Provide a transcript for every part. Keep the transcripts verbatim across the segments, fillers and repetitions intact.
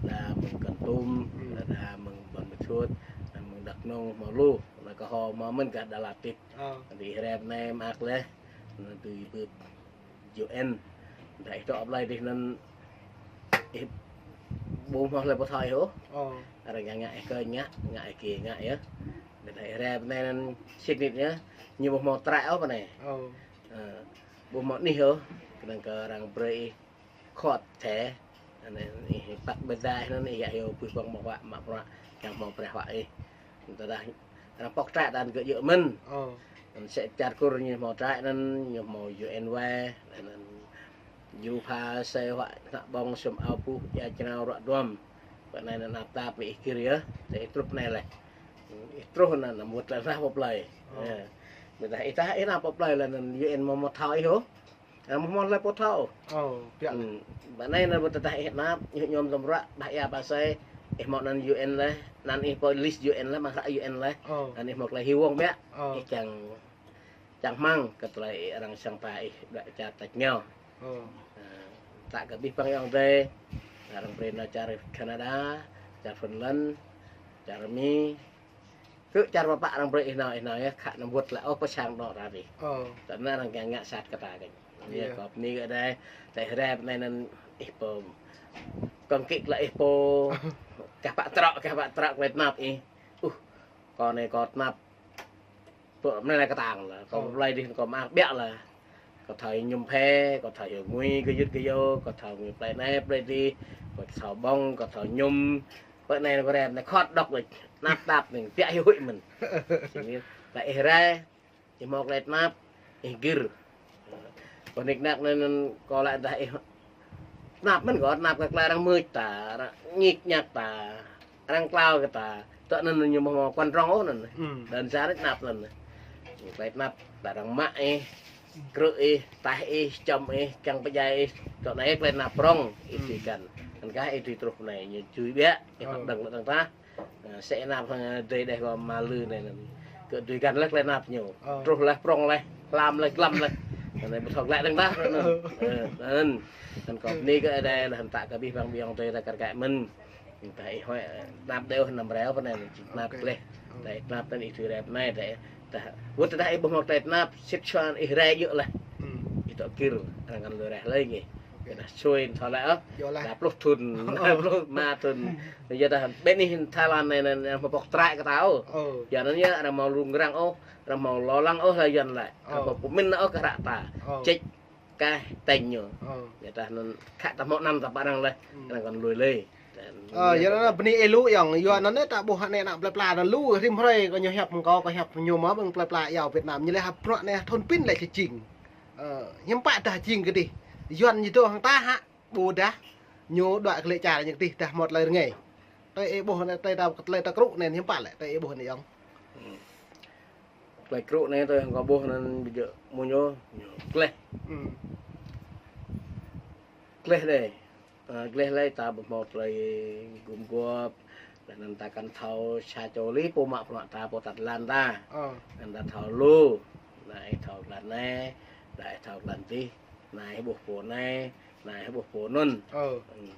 Đa mơ̆ng Kon Tum, hmm, đa mơ̆ng Buôn Ma Thuột, đa mơ̆ng Dak Nông, hmâo lu, anai kơ hmâo mơ̆n gah Đà Lạt tih. Ơ. Đa ih rai pơ anai mơak laih, anai tui bưp U N. Đa ih dŏ plơi dih anŭn ih ƀu hmâo hlơi pô thâo ih ôh. Ơ. Arăng ngă ih kơ ngă, ngă ih kơ ngă yơh. Đa ih rai pơ anai anŭn sĭt nik yơh, ñu ƀu hmâo trại ôh pơ anai. Ơ. Ơ, ƀu hmâo anih ôh, kơnơ̆ng kơ arăng brơi ih khot thẻ. Anai ih păt bơda ih anŭn ih yă hyu pui pơ̆ng mă huă mă bruă, kiăng hmâo brơi huă ih. Tơdah arăng pŏk trại đa gơ̆ djơ̆ mơ̆n. Ơ. Anŭn sĕ čar Kur ñu hmâo trại anŭn, ñu hmâo U N wai, anŭn Yua pha sĕ huă ană ƀơ̆ng sum ao puh, ia črao ruă duăm. Pơ anai anŭn tap mơ̆ ih gir yơh, tơ ih truh anai laih. Ih truh anŭn, anŭn mŭt laih nao pơ plơi. Ơ. Ơ. Mơ̆ tơdah ih tah ih nao pơ plơi laih anŭn U N hmâo hmâo thâo ih ôh. Ơ, hmâo hmâo hlơi pô thâo. Ơ, biă. Hmm. Pơ anai anŭn mơ̆ tơdah ih nao, ih ñŏm tơm ruă, ƀah ia pha sĕ, ih hmâo anăn U N laih, anăn ih pơ list U N laih, mă hră U N laih. Ơ. Anăn ih hmâo tơlơi hyu wơ̆ng biă. Ơ. Ih čang čang hmăng kơ tơlơi arăng sang ta ih đuaĭ čar tač rơngiao. Ơ. Ơ, ta kơ abih bang ayŏng adơi, arăng brơi nao čar Canada, čar Finland, čar Mi. Kơ čar pơpă arăng brơi ih nao, ih nao yơh, khă anăm wơ̆t laih ôh pơ sang anŏ ta dih. Ơ. Tơdah arăng kiăng ngă sat kơ ta kơ. Yơh, yơh. Kơ bơni kơ adơi, tơ ih rai pơ anai anŭn ih pơm. Kơ̆ng kĭ laih ih pô. Kah pă trŏ, kah pă trŏ klĕ tơnap ih. Uh, kâo anai kâo tơnap. Pơ anai laih kơtang laih, kâo, ơ, pơplơi dih kâo mơak biă laih. Kâo thâo ñŭm phe, kâo thâo hyu ngui gơyut gơyô, kâo thâo ngui plơi anai plơi dih, kâo thâo ƀơ̆ng, kâo thâo ñŭm. Pơ anai kâo rai anai khot đŏk laih, tơnap tap anai, biă hyu huĭ mơ̆n. Sĭt nik, tơ ih rai, ih hmâo klĕ tơnap, ih gir. Kâo nik nak anai anŭn kâo laĭ tơdah ih tơnap mơ̆n kâo, tơnap kơ klĕ arăng mưč ta, arăng ñik ñak ta, arăng klao kơ ta. Tơ anŭn ñu ƀu hmâo quan trọng ôh anŭn. Hmm. Đơn giản tơnap anŭn. Klĕ tơnap, tơ arăng mă ih, krư̆ ih, taih ih, čŏm ih, kiăng pơdjai ih. Tơ anai klĕ tơnap prŏng, ih, hmm, tui găn. Anŭn kah ih tui truh anai, ñu čui biă, ih, ơ, pơđŏng lŏ tơ̆ng tah. Ơ, sĕ nao hăng adơi đeh kâo Malư anai anŭn. Kơ tui găn laih klĕ tơnap ñu. Ơ. Truh laih, prŏng laih, hlam laih, glăm laih. Anai ƀu thâo glaĭ tơ̆ng tah anŭn. Ơ. Ơ, anŭn. Anŭn kâo bơni kơ adơi laih, anŭn ta kơ abih bang ayŏng adơi ta kar kaĭ mơ̆n. Ta ih huai, tơnap đơi ôh, anăm rai ôh pơ anai, čih tơnap, ok, laih. Ơ. Ta ih tơnap anŭn ih tui rai pơ anai, ta ih, ta wơ̆t tơdah ih ƀu hmâo klĕ tơnap, sĭt čuan ih rai djơ̆ laih. Hmm. Ih dŏ gir, arăng kăn lui rai hlơi ngih. Ok. Tơdah sui thâo laĭ ôh. Yơh laih. Đa pluh thŭn, đa pluh rơma thŭn. Yơh dah, ƀĕ anih Thái Lan anai, anai, anai, hmâo pŏk trại kơ ta ôh. Ơ. Yua anŭn yơh, arăng hmâo rŭng răng ôh, arăng hmâo lo lắng ôh, laĭ Yuan laĭ. Ơ. Arăng hmâo pơmĭn ôh kơ hră ta. Ơ. Čĕč kah tĕnh ñu. Ơ. Yua dah anŭn khă ta hmâo anăn ta pơ arăng laih, hmm, arăng kăn lui lĕ. Ơ, yua anŭn bơni ih lu ayŏng, yua anŭn ta ƀuh anai ană plơi pla anŭn lu rĭm hrơi kơ ñu hiăp kơ kâo, kâo hiăp ñu mơ̆ ƀing plơi pla iâu Việt Nam, ñu laĭ hăp bruă anai thŭn pĭn laĭ čơjing. Ơ, hiư̆m pă dah jing kơ dih. Yuan ñu dŏ hăng ta hă, ƀôdah ñu đuaĭ kơ lĕ čar ñu kơ dih dah hmâo tơlơi rơngai. Tơ ih ƀuh anai, tơ ta, tơlơi ta krŭ anai hiư̆m pă lĕ, tơ ih ƀuh anai ayŏng. Hmm. Tơlơi krŭ anai tơ hăng kâo ƀuh anŭn ƀu djơ̆ mơ̆ ñu, ñu gleh. Hmm. Gleh đơi. Ơ, gleh laih ta ƀu hmâo tơlơi gum guôp, laih anŭn ta kăn thâo sa čô lĕ pô mă bruă ta, pô tăt lăn ta. Ơ. Anŭn ta thâo lu, anai ih thâo lăn anai, anai ih thâo lăn dih, anai ih ƀuh pô anai, anai ih ƀuh pô anŭn. Ơ. Hmm.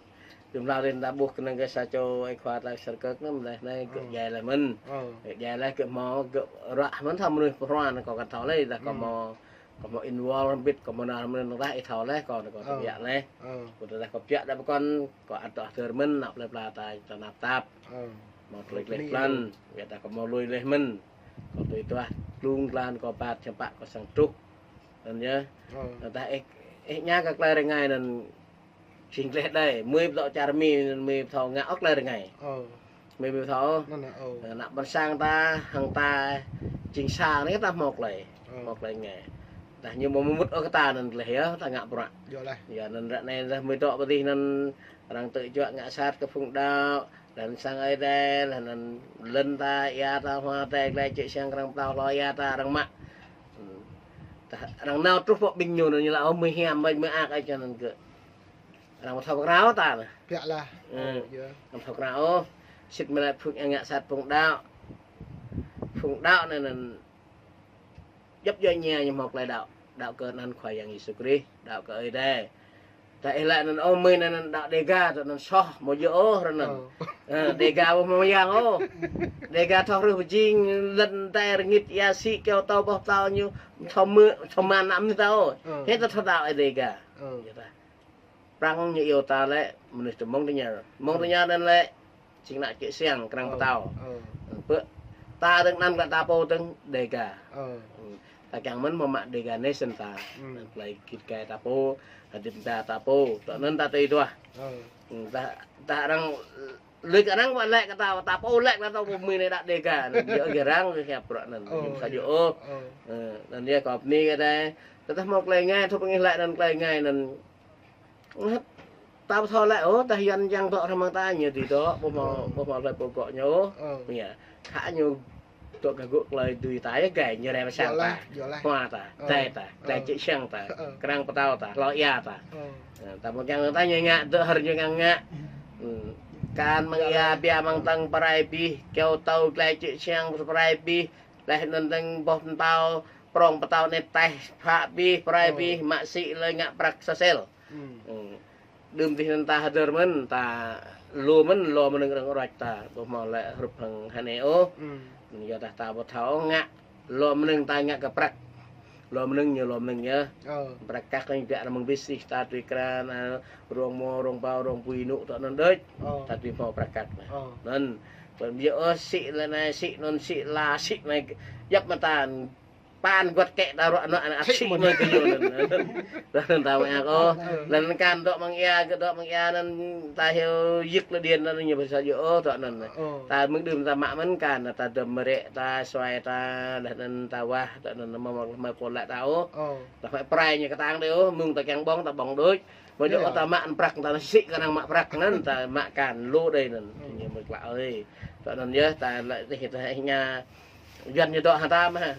Jum hlâo rin ta ƀuh kơnơ̆ng kơ sa čô ih khua ta Sơr Kơk anŭn, laih anai gơ̆, ơ, djai laih mơ̆n. Ơ. Gơ̆ djai laih gơ̆ hmâo, gơ̆ ruă mơ̆n thâo mơnuih pơhruan, kâo kăn thâo lĕ, dah kâo, ơ, hmâo kâo hmâo involve ƀit, kâo hmâo nao mơ̆n tah ih thâo laih, kâo, kâo, ơ, tơbiă laih. Ơ. Kâo tơdah kâo biă đa pơkŏn, kâo ăt tơ̆ dơr mơ̆n, ană plơi pla ta, ta tơnap tap. Ơ. Hmâo tơlơi gleh blan, yua dah kâo hmâo lui laih mơ̆n. Kâo tui tuah, klung klan kâo păt, čăm pă kâo sang truh. Anŭn yơh. Ơ. Tơdah ih, ih ña kơ tơlơi rơngai anŭn, jing gleh đơi, mơi pơdŏ čar Mi, mơi pơthâo ngă ôh tơlơi rơngai. Ơ. Mơi ƀu thâo. Anŭn, ơ. Ană ƀôn sang ta, hăng ta, jing sa anai ta hmâo tơlơi. Ơ. Hmâo tơlơi ngă. Dah ñu ƀu mŭt ôh kơ ta anŭn gleh yơh, ta ngă bruă. Yơh laih. Yơh anŭn ră anai dah mơi dŏ pơ dih anŭn arăng tơ̆ juă ngă sat kơ phung đaŏ, laih anŭn sang Ơi Adai, laih anŭn lŏn ta, ia ta, hmua ta, gleh čư̆ siăng arăng pơtao hlô ia ta, arăng mă. Hmm. Dah arăng nao truh pơ ƀing ñu anŭn ñu laĭ ôh mơi hiam, mơi, mơi ak ai čơ anŭn gơ̆. Arăng ƀu thâo pơkrao ta anai. Biă laih. Hmm. Ơ, yơh. Arăng ƀu thâo pơkrao ôh. Sĭt mơ̆ laĭ phung ngă sat phung đaŏ. Phung đaŏ anai anŭn djŏp djuai ania ñu hmâo tơlơi đaŏ. Đaŏ kơ anăn Khua Yang Yêsu Krist, đaŏ kơ Ơi Adai. Ta ih laĭ anŭn ôh, mơi anŭn đaŏ Dega, tơ anŭn soh, mơ̆ djơ̆ ôh, ră anŭn. Ơ. Ơ, Dega ƀu hmâo yang ôh. Dega thâo hrih pơjing, lŏn tai rơngit ia sĭ, kơyâo tâo ƀôh pơtâo ñu, thâo mơ̆, thâo mơ̆n anăm ñu tâo. Ơ. Hĭ ta thâo đaŏ ih Dega. Ơ. Yua ta. Prăng ñu iâu ta lĕ, mơnuih tơ mơ̆ng tơña. Mơ̆ng tơña anŭn lĕ, jing ană čư̆ siăng, krăng pơtâo. Ơ. Pơ, ta dơ̆ng anăn kơ ta pô dơ̆ng Dega. Ơ. Ta kiăng mơ̆n hmâo mă Dega Nation ta. Anŭn tơlơi git gai ta pô, hơdip ta ta pô. Tơ anŭn ta tui duah. Ơ. Ta, ta arăng, lĕ kơ arăng wă lĕ kơ ta, ta pô lĕ kơ ta pô mơi anai đaŏ Dega. Anŭn yơh kơ arăng kơ hiăp bruă anŭn. Ơ, ñu sa yơh. Yơh ôh. Ơ. Ơ, anŭn yơh kơ bơni kơ ta. Tơdah hmâo tơlơi ngai, thâo pơngih lĕ anŭn tơlơi ngai anŭn. Ngăt, ta ƀu thâo lĕ ôh, tơdah Yuan kiăng dŏ hrŏm hăng ta ñu dưi dŏ, ƀu hmâo, ƀu hmâo tơlơi pơgŏ ñu ôh. Ơ. Mơ̆ yơh, khă ñu dŏ gah gŭ tơlơi dưi ta yơh gai ñu rai pơ sang ta. Hmua ta, dai ta, dai čư̆ siăng ta, krăng pơtâo ta, hlâo ia ta. Ơ. Ơ, ta ƀu kiăng ta ñu ngă, dŏ hơr ñu kiăng ngă. Ơ. Kan mơ̆ng ia, biă mơ̆ng tơ̆ng pơrai abih, kơyâo tâo glai čư̆ siăng pơrai abih, laih anŭn tơ̆ng ƀôh pơtâo, prong pơtâo anai taih phă abih, pơrai abih, mă sĭ lơi ngă prăk sơsel. Ơ. Đưm dih anŭn ta hơdơr mơ̆n, ta lu mơ̆n, lu mơnơ̆ng rơ̆ng rŏč ta, ƀu hmâo lĕ hrup hăng hơnai ôh. Yua dah ta ƀu thâo ngă, lu mơnơ̆ng ta ngă kơ prăk. Lu mơnơ̆ng ñu lu mơnơ̆ng yơh. Ơ. Prăk kăk anŭn biă rơmang bih sih ta tui krăn, rông mô, rông pao, rông pui nŭ tơ anŭn đôč. Ơ. Ta tui hmâo prăk kăk anŭn. Ơ. Anŭn, pơm yơh ôh sĭ lĕ anai, sĭ anŭn, sĭ la, sĭ anai, yap mơta păn guăt kĕ ta ruă anŭn, anŭn sĭ mơ̆n kơ ñu anŭn. Anŭn ta mơak ôh. Ơ. Anŭn kan dŏ mơ̆ng ia, kơ dŏ mơ̆ng ia anŭn ta hyu yik lĕ điện anŭn ñu pơsa yơh ôh dŏ anŭn. Ơ. Ta mơ̆ng đưm ta mă mơ̆n kan, ta dơ̆m mơrĕ ta, suai ta, laih anŭn ta wah, dŏ anŭn mơ̆ mơ̆ mơ̆ pô lĕ ta ôh. Ơ. Ta hmâo pơrai ñu kơtang đơi ôh, mơ̆ng ta kiăng ƀơ̆ng ta ƀơ̆ng đôč. Mơ̆ djơ̆ ôh ta mă prăk, ta sĭ kơ arăng mă prăk anŭn, ta mă kan lu đơi anŭn. Ơ. Ñu mơ̆ klă ơi. Dŏ anŭn yơh, ta lĕ tih ta hĭ ña Yuan ñu dŏ hăng ta mơ̆.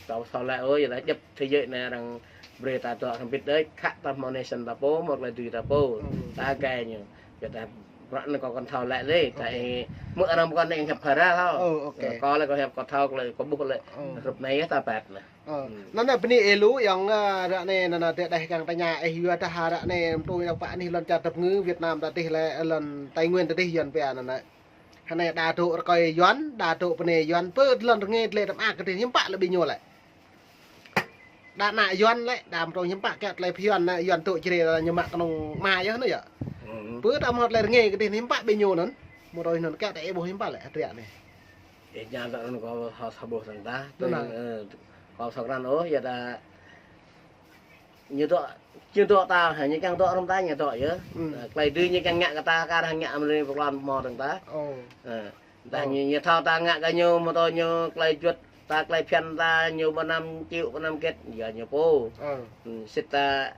Ta thâo lĕ ôh, yua dah djŏp thế giới anai arăng brơi ta dŏ hrŏm hơbĭt đôč, khă ta hmâo nation ta pô, hmâo tơlơi dưi ta pô. Ơ. Ta gai ñu. Yua dah bruă anŭn kâo kăn thâo lĕ lĕ, ta ih mơ̆ arăng pơkŏn anai hiăp phara thâo. Ơ, ok. Kâo lĕ kâo hiăp kâo thâo, kâo lĕ kâo ƀuh lĕ. Ơ. Hrup anai yơh ta ƀat anŭn. Ơ. Anŭn anai bơni ih lu yơh, ơ, ră anai anŭn anŭn tơdơi kiăng tơña ih yua dah ră anai mơ̆ng tui yơh pă anih lŏn čar tơpơngư Việt Nam ta dih lĕ lŏn Tây Nguyên ta dih Yuan pia anŭn anŭn. Hơnai đa dŏ rơkơi Yuan, đa dŏ bơnai Yuan, pơ lŏn rơngai tơlơi tơm ak kơ dih hiư̆m pă lĕ ƀing ñu lĕ. Đa ană Yuan lĕ, đa mơ̆ tơlơi hiư̆m pă kĕ tơlơi pơhiư̆m ană Yuan dŏ Jrai ñu mă kơnơ̆ng mă yơh anŭn yơh. Pơ đa hmâo tơlơi rơngai kơ dih hiư̆m pă ƀing ñu anŭn. Mơ̆ tơlơi anŭn kĕ tơlơi ƀu hiư̆m pă lĕ hơdră anai. Ih ña dŏ anŭn kâo hơ̆ sa ƀuh tơ̆ng ta. Anŭn. Ơ, kâo sa krăn ôh, yua dah ñu dŏ, ñu dŏ ta, hă, ñu kiăng dŏ hrŏm ta, ñu dŏ yơh. Ơ, tơlơi dưi ñu kiăng ngă kơ ta, kar hăng ngă mơ̆ng anai pơkŏn hmâo tơ̆ng ta. Ơ. Dah ñu, ñu thâo ta ngă kơ ñu, mơ̆ tơ ñu tơlơi juăt ta, tơlơi phiăn ta, ñu pơ anăm čih, pơ anăm kĕt, yua ñu pô. Ơ. Sĭt ta,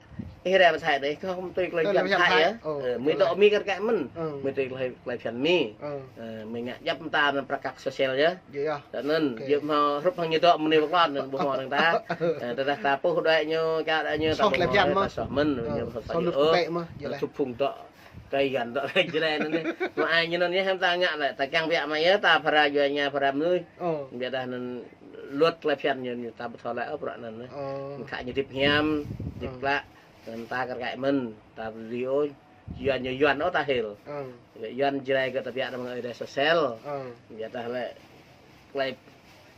ih rai pơ Thái dih, kâo hmâo tui tơlơi phiăn Thái yơh. Ơ, mơi dŏ mơi kar kaĭ mơ̆n. Ơ. Mơi tui tơlơi, tơlơi phiăn mơi. Ơ. Ơ, mơi ngă djŏp ta anŭn prăk kăk sơsel yơh. Yơh, yơh. Tơ anŭn, yơh mơ̆ hrup hăng ñu dŏ mơ̆ng anai pơkŏn anŭn ƀu hmâo tơ̆ng ta. Ơ, tơdah ta pôh đuaĭ ñu, čar đuaĭ ñu, ta ƀu hmâo, ta soh mơ̆n, ñu soh yơh ôh. Tơlơi čŭp phung dŏ, tơlơi Yuan dŏ, tơlơi Jrai anŭn anai. Mơ̆ ai ñu anŭn yơh, hiư̆m ta ngă lĕ, ta kiăng biă mă yơh, ta phara yua ñu phara mơnuih. Ơ. Biă dah anŭn luật tơlơi phiăn ñu, ñu ta ƀu thâo lĕ ôh bruă anŭn anai. Ơ. Khă ñu hơdip hiam, hơdip klă, anŭn ta kar kaĭ mơ̆n, ta ƀu dưi ôh. Yuan ñu Yuan ôh ta hil. Ơ. Yuan Jrai kơ ta biă rơmang ơi rai sơsel. Ơ. Yua dah lĕ tơlơi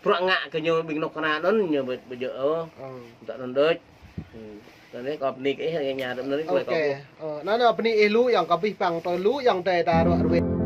bruă ngă kơ ñu ƀing anŏ kơna anŭn ñu ƀu, ƀu djơ̆ ôh. Ơ. Dŏ anŭn đôč. Anŭn anai kâo bơni kơ ih, ih ña dŏ anŭn anai tơlơi kâo ƀuh. Ơ, anŭn anai bơni ih lu yơh, kâo abih bang tui lu yơh tơdơi ta ruă rơwe.